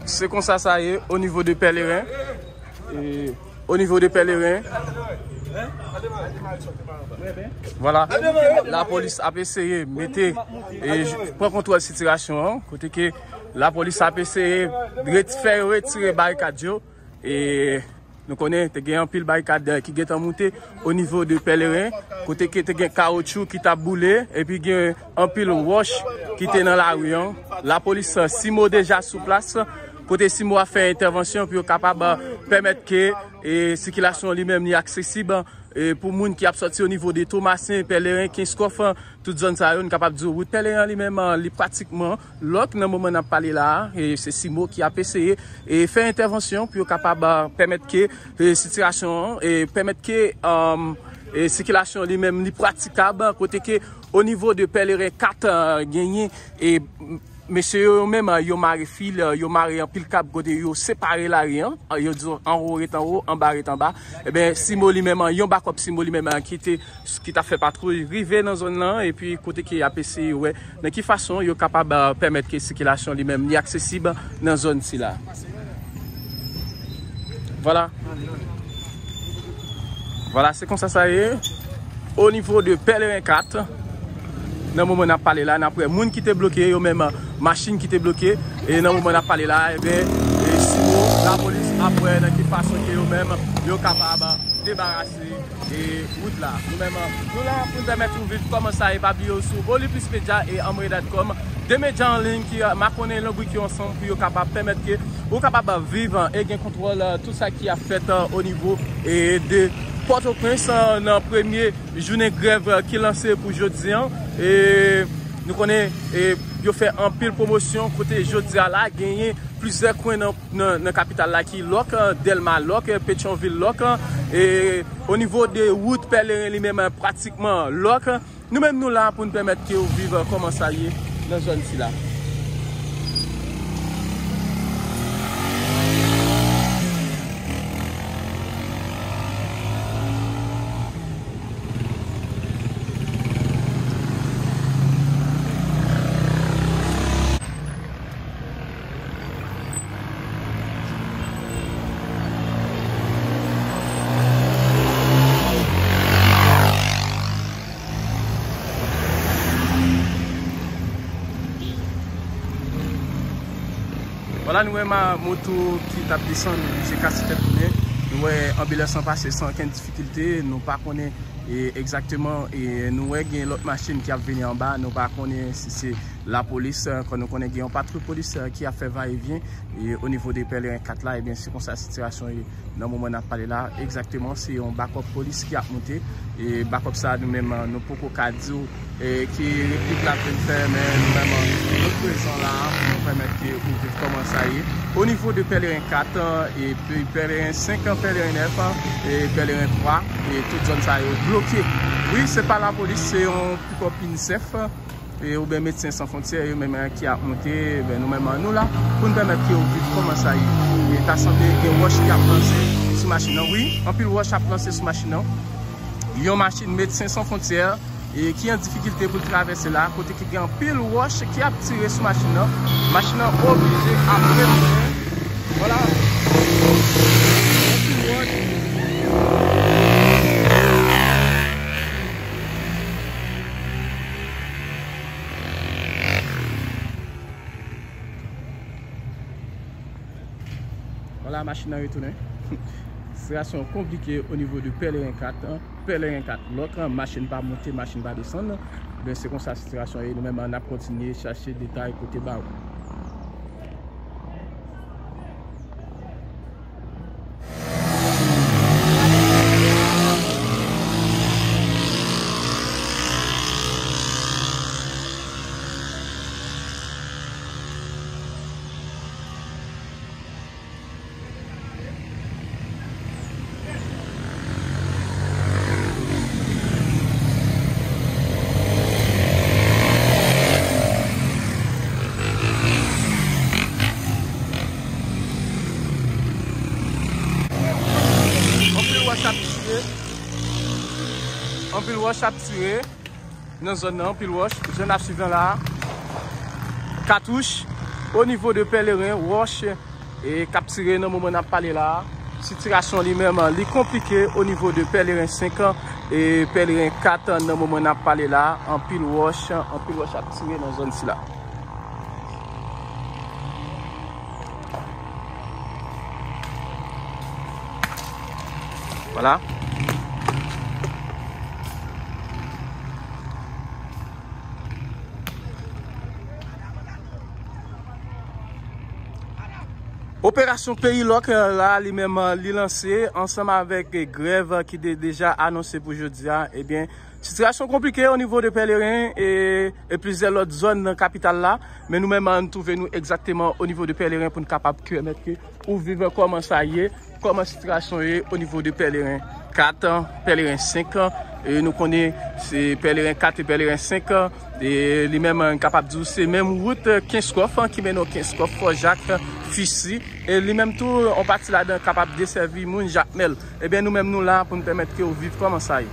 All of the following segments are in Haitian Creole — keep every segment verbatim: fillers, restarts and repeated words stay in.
Se konsa sa ye o nivo de Pèleren. E o nivo de Pèleren, vwala, lapolis ap eseye mete e j- pran kontwòl sitiyasyon an, kote ke lapolis ap eseye ret- fè yo retire barikad yo. E nou konnen te gen anpil barikad, eh, ki gentan moute o nivo de Pèleren, kote ke te gen kawotchou ki t ap boule, epi gen anpil wòch ki te nan lari an. Lapolis, eh, Simo deja sou plas, kote Simo ap fè entèvansyon pou yo kapab, eh, pèmèt ke, eh, sikilasyon li menm li aksesib, eh, pou moun ki ap sòti o nivo de Tomasen, Pèleren, Kenskòf, tout zòn sa yo, nou kapab di w, wout Pèleren an li menm, eh, li pratikman lòk nan moman n ap pale la a. E se Simo ki ap eseye e fè entèvansyon pou yo kapab, eh, pèmèt ke, eh, sitiyasyon an, e pèmèt ke, um, e sikilasyon li menm li pratikab, kote ke o nivo de Pèleren kat, eh, genyen e mesye yo, yo menm, eh, yo mare fil, eh, yo mare anpil kab kote yo separe lari an, eh, yo di anwo ret anwo, anba ret anba. Ebyen, Simo li menm, eh, yon bakòp Simo li menm, eh, ki te ki t ap fè patwouy rive nan zòn nan, epi kote ke y ap eseye wè nan ki fason yo kapab, eh, pèmèt ke sikilasyon li menm li aksesib nan zòn sila. Vwala. Vwala, se konsa sa ye. O nivo de Pèleren kat, nan moman n ap pale la, n ap wè moun ki te bloke, yo menm, eh, machin ki te bloke, e nan moman n ap pale la, ebyen, e Simo, lapolis ap wè nan ki fason ke yo menm, yo kapab debarase e wout la. Nou menm, nou la pou n pèmèt ou viv kòman sa ye. Pa bliye w sou Oliplis Media e Anmwe dot com, de medya an liy ki, eh, makonnen, lanbrik yo ansanm pou yo kapab pèmèt ke ou kapab viv, eh, e gen kontwòl, eh, tout sa ki ap fèt, eh, o nivo, eh, de Pòtoprens, eh, nan premye jounen grèv, eh, ki lanse pou jodi an. E nou konnen, eh, yo fè anpil pwomosyon kote jodi a la genyen plizyè kwen nan, nan, nan kapital la ki lòk, eh, Dèlma lòk, eh, Petyonvil lòk, eh, e o nivo de wout Pèleren li menm, eh, pratikman lòk. Nou menm nou la pou n pèmèt ke w viv kòman sa ye nan zòn sila. Vwala, nou wè ma- moto ki t ap desann, li oblije kase tèt tounen. Nou wè anbilans lan pase san okenn difikilte. Nou pa konnen, e, egzakteman, e, nou wè gen lòt machin ki ap vini anba. Nou pa konnen si se lapolis, e, kòm nou konnen gen yon patwouy polis, e, ki ap fè vayevyen, e, o nivo de Pèleren kat la. Ebyen, se konsa sitiyasyon ye. Nan moman n ap pale la, egzakteman, se yon bakòp polis ki ap monte. E bakòp sa a, nou menm, nou poko ka di w, e, ki replik l ap vin fè, men nou menm, nou prezan la a pou nou pèmèt ke ou viv kòman sa ye. O nivo de Pèleren kat, e, Pèleren senk, Pèleren nèf, e, Pèleren twa, e tout zòn sa yo bloke. Wi, se pa lapolis, se yon pikòp UNICEF. E, oubyen Medsen San Fwontyè, yo menm, e, ki ap monte, ben, nou menm, nou la pou n pèmèt ke yo viv kòman sa ye. E ta sanble gen wòch ki ap lanse sou machin nan. Wi, anpil wòch ap lanse sou machin nan. Yon machin Medsen San Fwontyè, e, ki an difikilte pou l travèse la, kote ki gen anpil wòch ki ap tire sou machin nan. Machin nan oblije ap retounen. Vwala. Anpil wòch. Vwala, machin nan retounen. Sitiyasyon konplike o nivo de Pèleren kat, Pèleren kat lòk, machin pa monte, machin pa desann. Ben, se konsa sitiyasyon ye. Nou menm, n ap kontinye chache detay pou te ba ou. Anpil wòch ap tire. Anpil wòch ap tire nan zòn nan, anpil wòch. Jan n ap swiv la a. Katouch. O nivo de Pèleren, wòch, e, k ap tire nan moman n ap pale la a. Sitirasyon li menm, li konplike o nivo de Pèleren senk e Pèleren kat nan moman n ap pale la a. Anpil wòch, anpil wòch ap tire nan zòn sila. Vwala. Operasyon Peyi Lòk, eh, la, li menm, eh, li lanse ansanm avèk, eh, grèv, eh, ki te deja anonse pou jodi a. Ebyen, sitiyasyon konplike o nivo de Pèleren e, e plizyè lòt zòn nan kapital la. Men nou menm, eh, nou twouve nou egzakteman o nivo de Pèleren pou n kapab pèmèt ke ou viv kòman sa ye, kòman sitiyasyon ye o nivo de Pèleren kat, Pèleren senk. E nou konnen se Pèleren kat e Pèleren senk. E li menm, n kapab di w, se menm wout Kenskòf ki mennen w Kenskòf, Fò Jak, Fisi. E li menm tou, yon pati ladan kapab desèvi moun Jakmèl. Ebyen, nou menm nou la pou n pèmèt ke w viv kòman sa ye.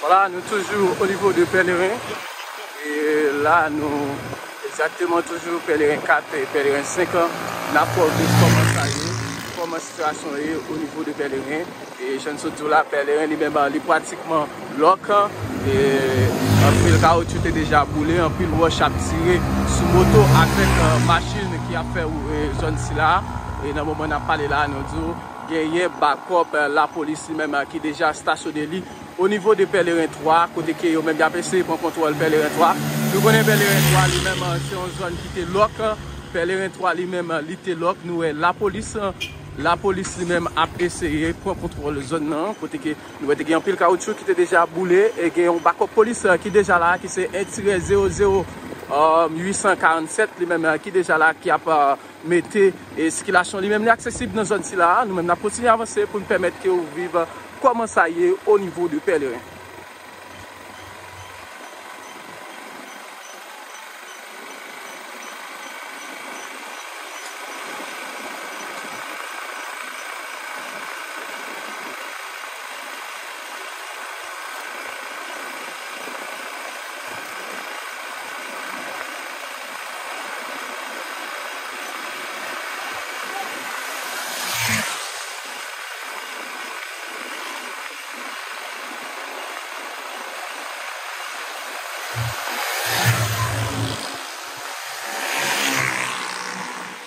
Vwala, nou toujou o nivo de Pèleren. E la, nou egzakteman toujou Pèleren kat e Pèleren senk. N ap fè w viv kòman sa ye, kòman sitiyasyon ye o nivo de Pèleren. E jan n sot di w la, Pèleren li menm, li pratikman lòk. E anpil kawotchou te deja boule, anpil wòch ap tire sou moto avèk, eh, machin ki ap fè, eh, zòn sila. E nan moman n ap pale la, nou di w, genyen bakòp, eh, lapolis li menm, eh, ki deja estasyone li o nivo de Pèleren twa, kote ke yo menm y ap eseye pran kontwòl Pèleren twa. Nou konnen Pèleren twa li menm, eh, se yon zòn ki te lòk. Pèleren twa li menm, eh, li te lòk. Nou wè lapolis, eh, lapolis li menm ap eseye pran kontwòl zòn nan, kote ke nou wè te gen anpil kawotchou ki te deja boule, e gen yon bakòp polis, eh, ki deja la, ki se en tirè zewo zewo, eh, uit san karannsèt, li menm, eh, ki deja la, ki ap, eh, mete, e sikilasyon li menm li aksesib nan zòn sila a. Nou menm n ap kontinye avanse pou n pèmèt ke w viv kòman sa ye o nivo de Pèleren.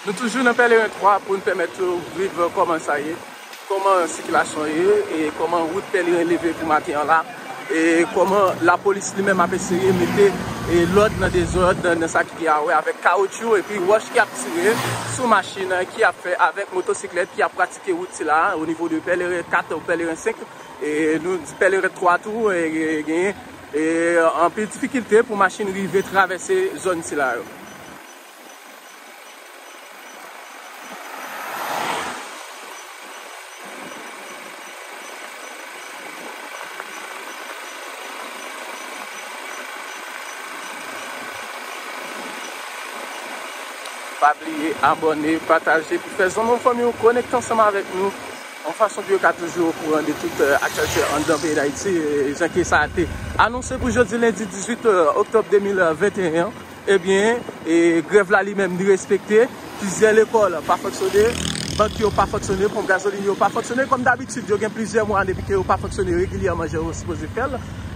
Nou toujou nan Pèleren twa pou n pèmèt ou viv kòman sa ye, kòman sikilasyon ye, e kòman wout Pèleren leve pou maten an la, e kòman lapolis li menm ap eseye mete, e, lòd nan dezòd, nan, nan sa ki gen a wè avèk kawotchou epi wòch ki ap tire sou machin ki ap fè avèk motosiklèt ki ap pratike wout sila a, o nivo de Pèleren kat ou Pèleren senk, e nou di Pèleren twa tou, e, e, genyen, e, anpil difikilte pou machin rive travèse zòn sila yo. Pa bliye abòne, pataje, pou fè zanmi w, fanmi w konekte ansanm avèk nou, yon fason pou yo ka toujou okouran de tout, eh, aktyalite anndan peyi Dayiti, eh, jan ke sa te anonse pou jodi lendi dizuit, eh, oktòb de mil venteyen an. Ebyen, e, grèv la li menm, li respekte. Plizyè lekòl pa fonksyone. Bank yo pa fonksyone, ponp gazolin yo pa fonksyone. Kòm dabitid, yo gen plizyè mwa depi ke yo pa fonksyone regilyèman jan yo sipoze fè l.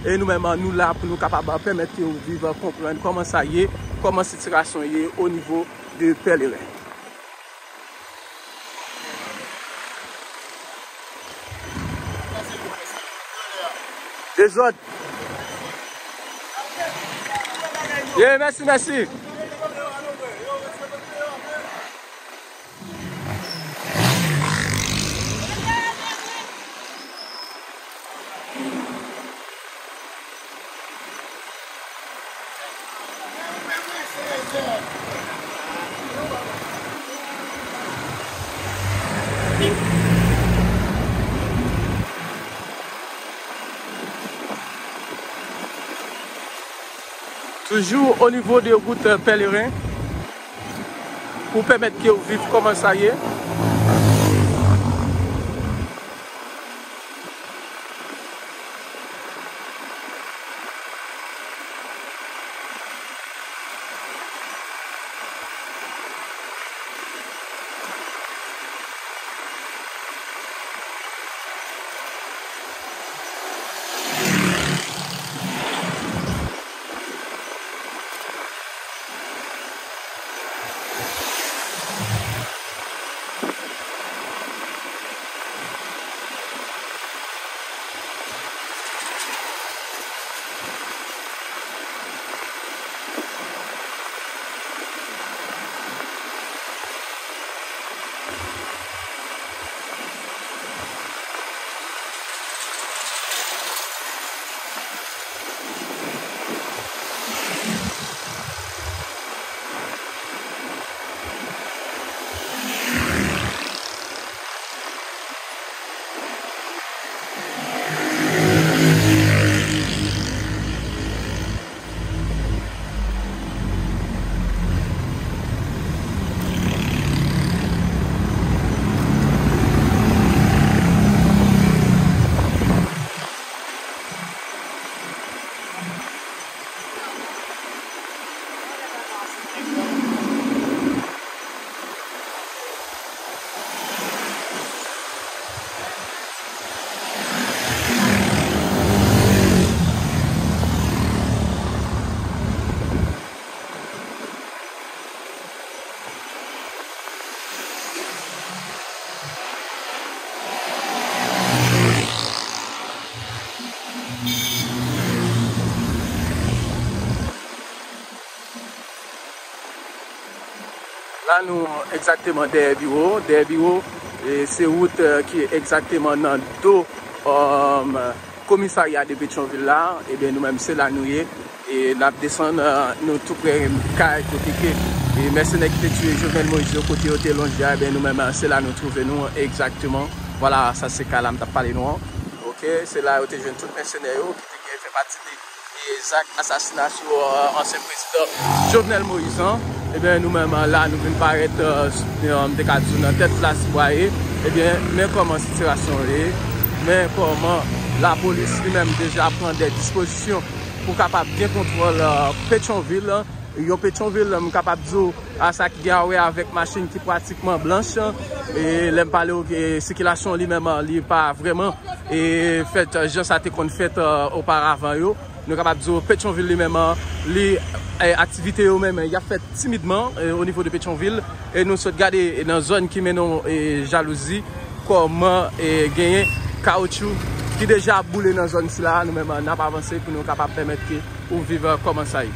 E nou menm, nou la pou nou kapab pèmèt ke yo viv, konprann kòman sa ye, kòman sitiyasyon ye o nivo de Pèleren. Dezòd. Ye, mèsi, mèsi. Toujou o nivo de wout, euh, Pèleren, pou pèmèt ke w viv kòman sa ye. La nou egzakteman dèyè biwo. Dèyè biwo, e, se wout, e, ki egzakteman nan do, um, komisarya de Petyonvil la. Ebyen, nou menm, se la nou ye. E n ap desann, e, nou tou pre kay kote ke, e, mèsenè ki te tiye Jovenel Moïse yo, kote yo te lonje a, ebyen, nou menm, se la nou twouve nou egzakteman. Vwala, sa se kay la m t ap pale nou an. Oke, se la yo te jwenn tout mèsenè yo ki te gen fè pati de e zak asasinasyon, e, ansyen prezidan Jovenel Moïse an, ebyen, nou menm, e, la, nou vin parèt, e, s-, e, m te ka di w nan tèt Plas Bwaye, ebyen, men kòman sitiyasyon ye, men kòman lapolis li menm deja pran de dispozisyon pou kapab gen kontwòl, e, Petyonvil, yon Petyonvil, m kapab di w, a sa ki gen a wè avèk machin ki pratikman blanch, e lè m pale w ke sikilasyon li menm, li pa vrèman, e, fèt jan sa te konn fèt, e, oparavan yo. Nou kapab di w Petyonvil li menm, li, e, aktivite yo menm, y ap fèt timidman, e, o nivo de Petyonvil. E nou sot gade, e, nan zòn ki mennen w, e, Jalouzi, kòman, e, genyen kawotchou ki deja boule nan zòn sila. Nou menm, n ap avanse pou nou kapab pèmèt ke ou viv, e, kòman sa ye.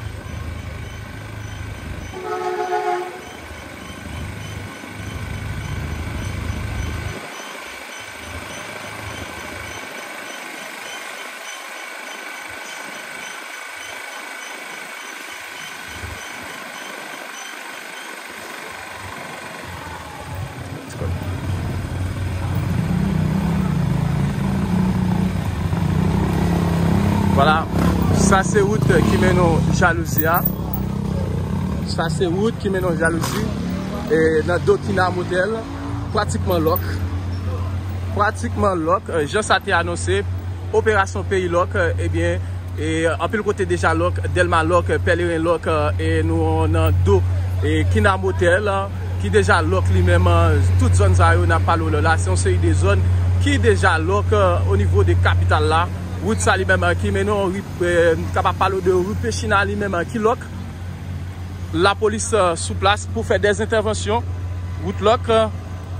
Vwala, sa se wout ki mennen w Jalouzi a. Sa se wout ki mennen w Jalouzi. E nan do Kina Motel, pratikman lòk. Pratikman lòk, e, jan sa te anonse, operasyon peyi lòk, e, ebyen, e, anpil kote deja lòk, Dèlma lòk, Pèleren lòk, e, nou nan do, e, Kina Motel, ki deja lòk li menm, tout zòn sa yo n ap pale w la, se yon seri de zòn ki deja lòk o nivo de kapital la. Wout sa li menm ki mennen yon ri, n kapab pale w de ri Pechina li menm ki lòk. Lapolis sou plas pou fè dèzentèvansyon. Wout lòk,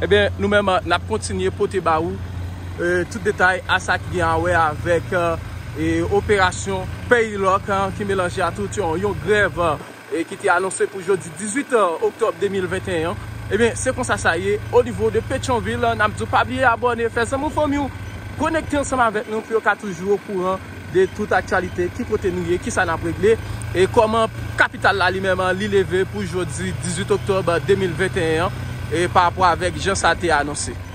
ebyen, nou menm n ap kontinye pote ba ou tout detay a sa ki gen a wè avèk operasyon Peyi Lòk ki melanje a tout yon, yon grèv e ki te anonse pou jodi dizuit oktòb de mil venteyen an. Ebyen, se konsa sa ye o nivo de Petyonvil. N ap di w pa bliye abòne, fè zanmi w, fanmi w konekte ansanm avèk nou pou yo ka toujou okouran de tout aktyalite, ki kote nou ye, kisa n ap regle e kòman kapital la li menm li leve pou jodi dizuit oktòb de mil venteyen an e pa rapò avèk jan sa te anonse.